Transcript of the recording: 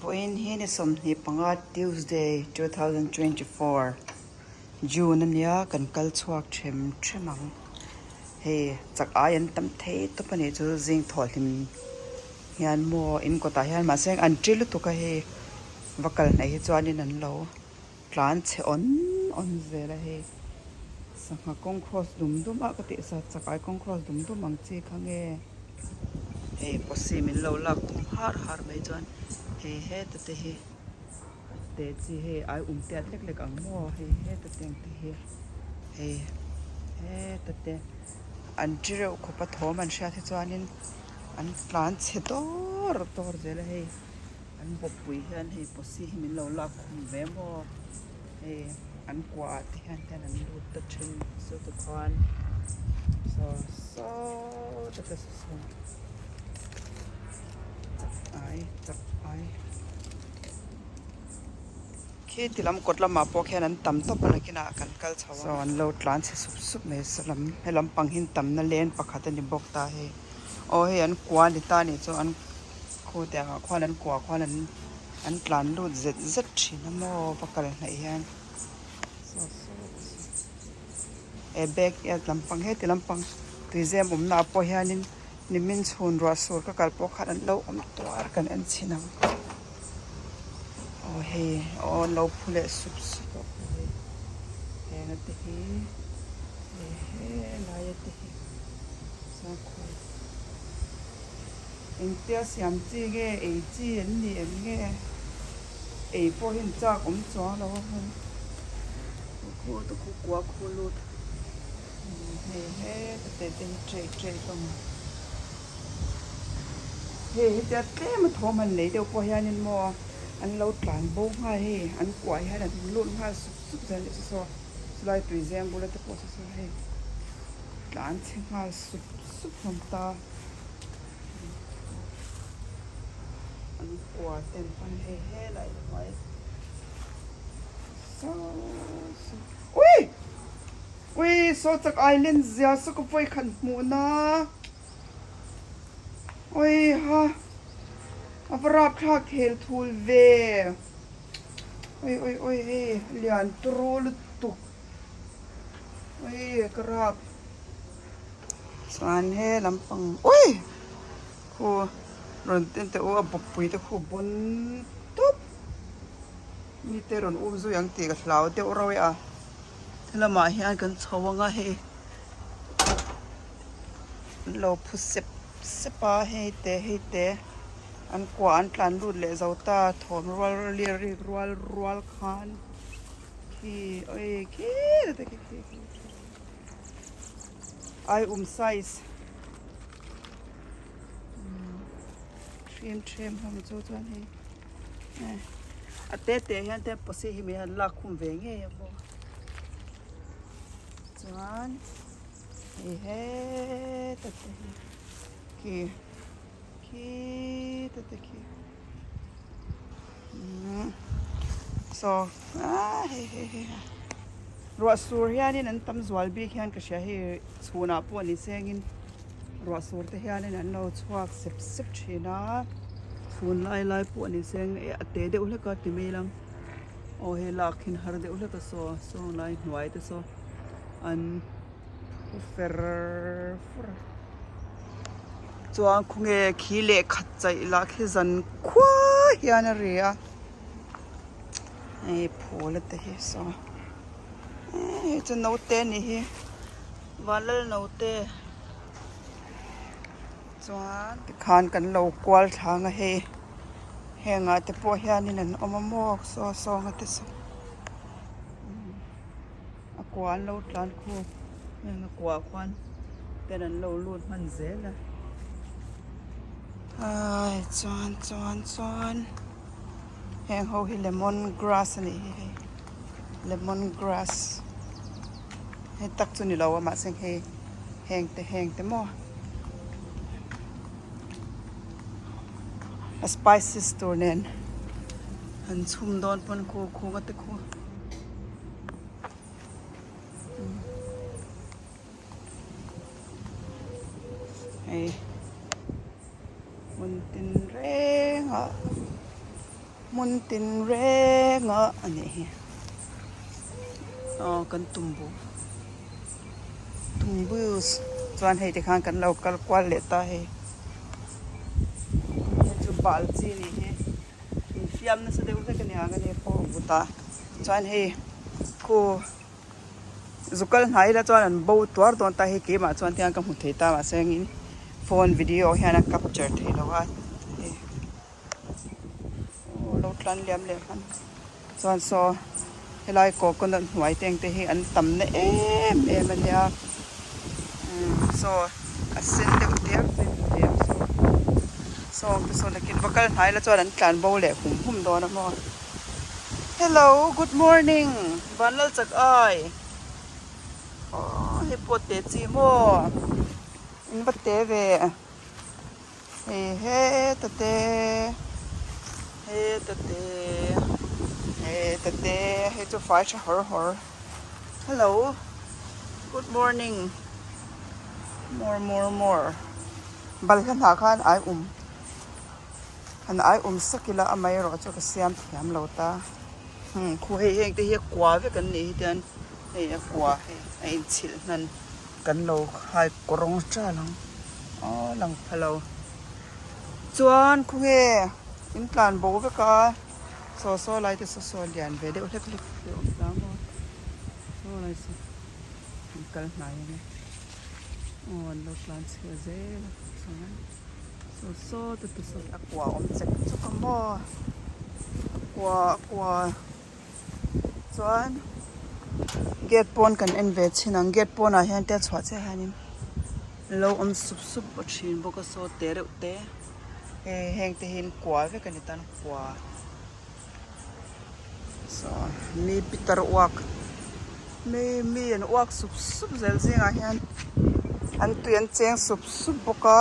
Vawiin hi ni 25 Tuesday 2024 June ania kan kal chhuak them them ang. Hei chak ai an tam thei tawp a nih chu zing thawh hlim hian maw in kawtah hian mahse an ṭi lutuk a hei va kal hnaih hi chuanin an lo tlan chhe awn awn zel a hei sangha kawng cross dum dum a ka tih sa chak ai kawng cross dum dum ang chi kha nge hei posi min lo lak khum har har mai chuan hei heta te hi te chi hei ai um tiat lek lek ang maw hei heta te ang te hi hei heta te an ti reuh khawp a thawm an hriat hi chuanin an tlan chhe dawr dawr zel a hei. An bawppui hian hei posi hi min lo lak khum ve maw hei an kua ah te hian hian an lut ta thin chu tikhuan saw saw te te saw saw chak ai chak ai khi ti lam kawt lamah pawh khian an tam tawp a nakinah kan kal chho a saw an lo tlan chhe sup sup mai saw lam helam pang hi tamna len pakhat a ni bawk ta hei aw hei an kua a ni ta a nih chu an. Khu tiang ah khuan an kua khuan an an tlan lut zet zet thin a maw va kal hnaih hian saw saw he bag hian lampang heti lampang tuizem awmna ah pawh hianin nimin chhun ruah sur ka kal pawh khan an lo awm tuar kan en chhin ang aw hei aw an lo phu leh sup sup a hei heng te hi hei helai a te hi chuan khu. Engtia siam chi nge ei chi an ni em nge ei pawh hi an chak awm chuang lo a hmun khu te khu kua khu lut hei heta te te hi ṭeh ṭeh hlawm a hei hetia tlem a thawm han nei deuh pawh hianin maw an lo tlan bo nghal hei an kuah hian an lut nghal sup sup zel a nih chu saw chulai tui zeng bula te pawh saw saw hei tlan chhe nghal sup sup hlawm ta. An kua ten pan hei helai hnuai saw saw ui ui saw chak island zia saw ka pawi khat hmuh na ui ha a va rapthlak thel thul ve ui ui ui hei lian turu lutuk ui ka rap. Chuan he lampang ui khu rawn en teh u a bawkpui te khu bawn tawp mite rawn um zui ang tih ka hlau deuh reuh a helamah hian kan chho ang a hei an lo phu sep sep a hei te hei te an kua an tlan lut leh zo ta thawm rual rik rual rual khan khi ui khi te khi khi khi. Ai um size hrim them hlawm chu chuan hei a te te hian te posi hi mi han lak khum ve ngei a maw chuan hei heta te hi khi khita te khi saw ah hei hei hei ruah sur hianin an tam zual bik hian ka hria hei chhunah pawh ni sengin ruah sur te hianin an lo chhuak sep sep thin a chhun lai lai pawh ni seng eh a te deuh hlek a ti mai lang aw hei lak hin har deuh hlek a saw saw lai hnuai te saw an pu fer fur a chuan khawnge khi lehkha chaih lah khi zan khua hian a ri a hei phul a te hi saw hei chu naute a nih hi vanlal naute chuan tikhan kan lo kual thlang a hei hengah te pawh hianin an awm a maw saw sawnga te saw. A kua an lo tlan khu heng a kuah khuan ten an lo lut hman zel a ai chuan chuan chuan heng ho hi lemon grass a nih hi hei lemon grass hei tak chu ni lo a mahse hei heng te heng te maw a spices tur nen han chhum dawn pawn khu khung a te khu. Hei hmun tin rengah. Hmun tin reng a a nih hi. Aw kan tumbu tumbus chuan hei tikhan kan lo kal kual leh ta hei. Hei chu bal chi a nih hi. Infiam nasa deuh hlek a ni ang a ni pawh a vut a. Chuan hei khu zu kal hnai ila chuan an bo tuar dawn ta hei keimah chuan tiang ka hmu thei ta mahse engin phone video hian a capture thei lo a hei aw lo tlan liam leh hman chuan saw helai coconut hnuai te ang te hi an tam na em em a nia umm saw a sen deuh diak mai hmu thei ang saw sawng te saw nakin va kal hnai la chuan an tlan bo leh hum hum dawn a maw. Hello good morning Vanlal chak ai aw hei pawh teh chi maw in va te ve hei heta te heta te heta te hei chu fai tha hawr hawr hello good morning more more more balhla hnah khan ai um. Han ai awm sak ila amaherawh chu ka siam thiam lo ta. Hmm khu hei heng te hi a kua vek an nih hi tian hei a kua hei a inchhilh hnan kan lo hai kawrawng tal ang aw lang pha lo. Chuan khu nge in tlan bo vek a saw saw lai te saw saw lian ve deuh hlek hlek te awm ta maw saw lai saw an kal hnai ang e aw an lo tlan chhe zel a chuan. Saw saw te te saw a kua awm chek chuk a maw a kua a kua chuan gate pawn kan en ve chhin ang gate pawnah hian te a chhuah chiah hianin lo awm sup sup thin bawk a saw te reuh te hei heng te hi an kua vek a ni tan kua saw mi pitar uak mi mi an uak sup sup zel zingah hian an tui an cheng sup sup bawk a.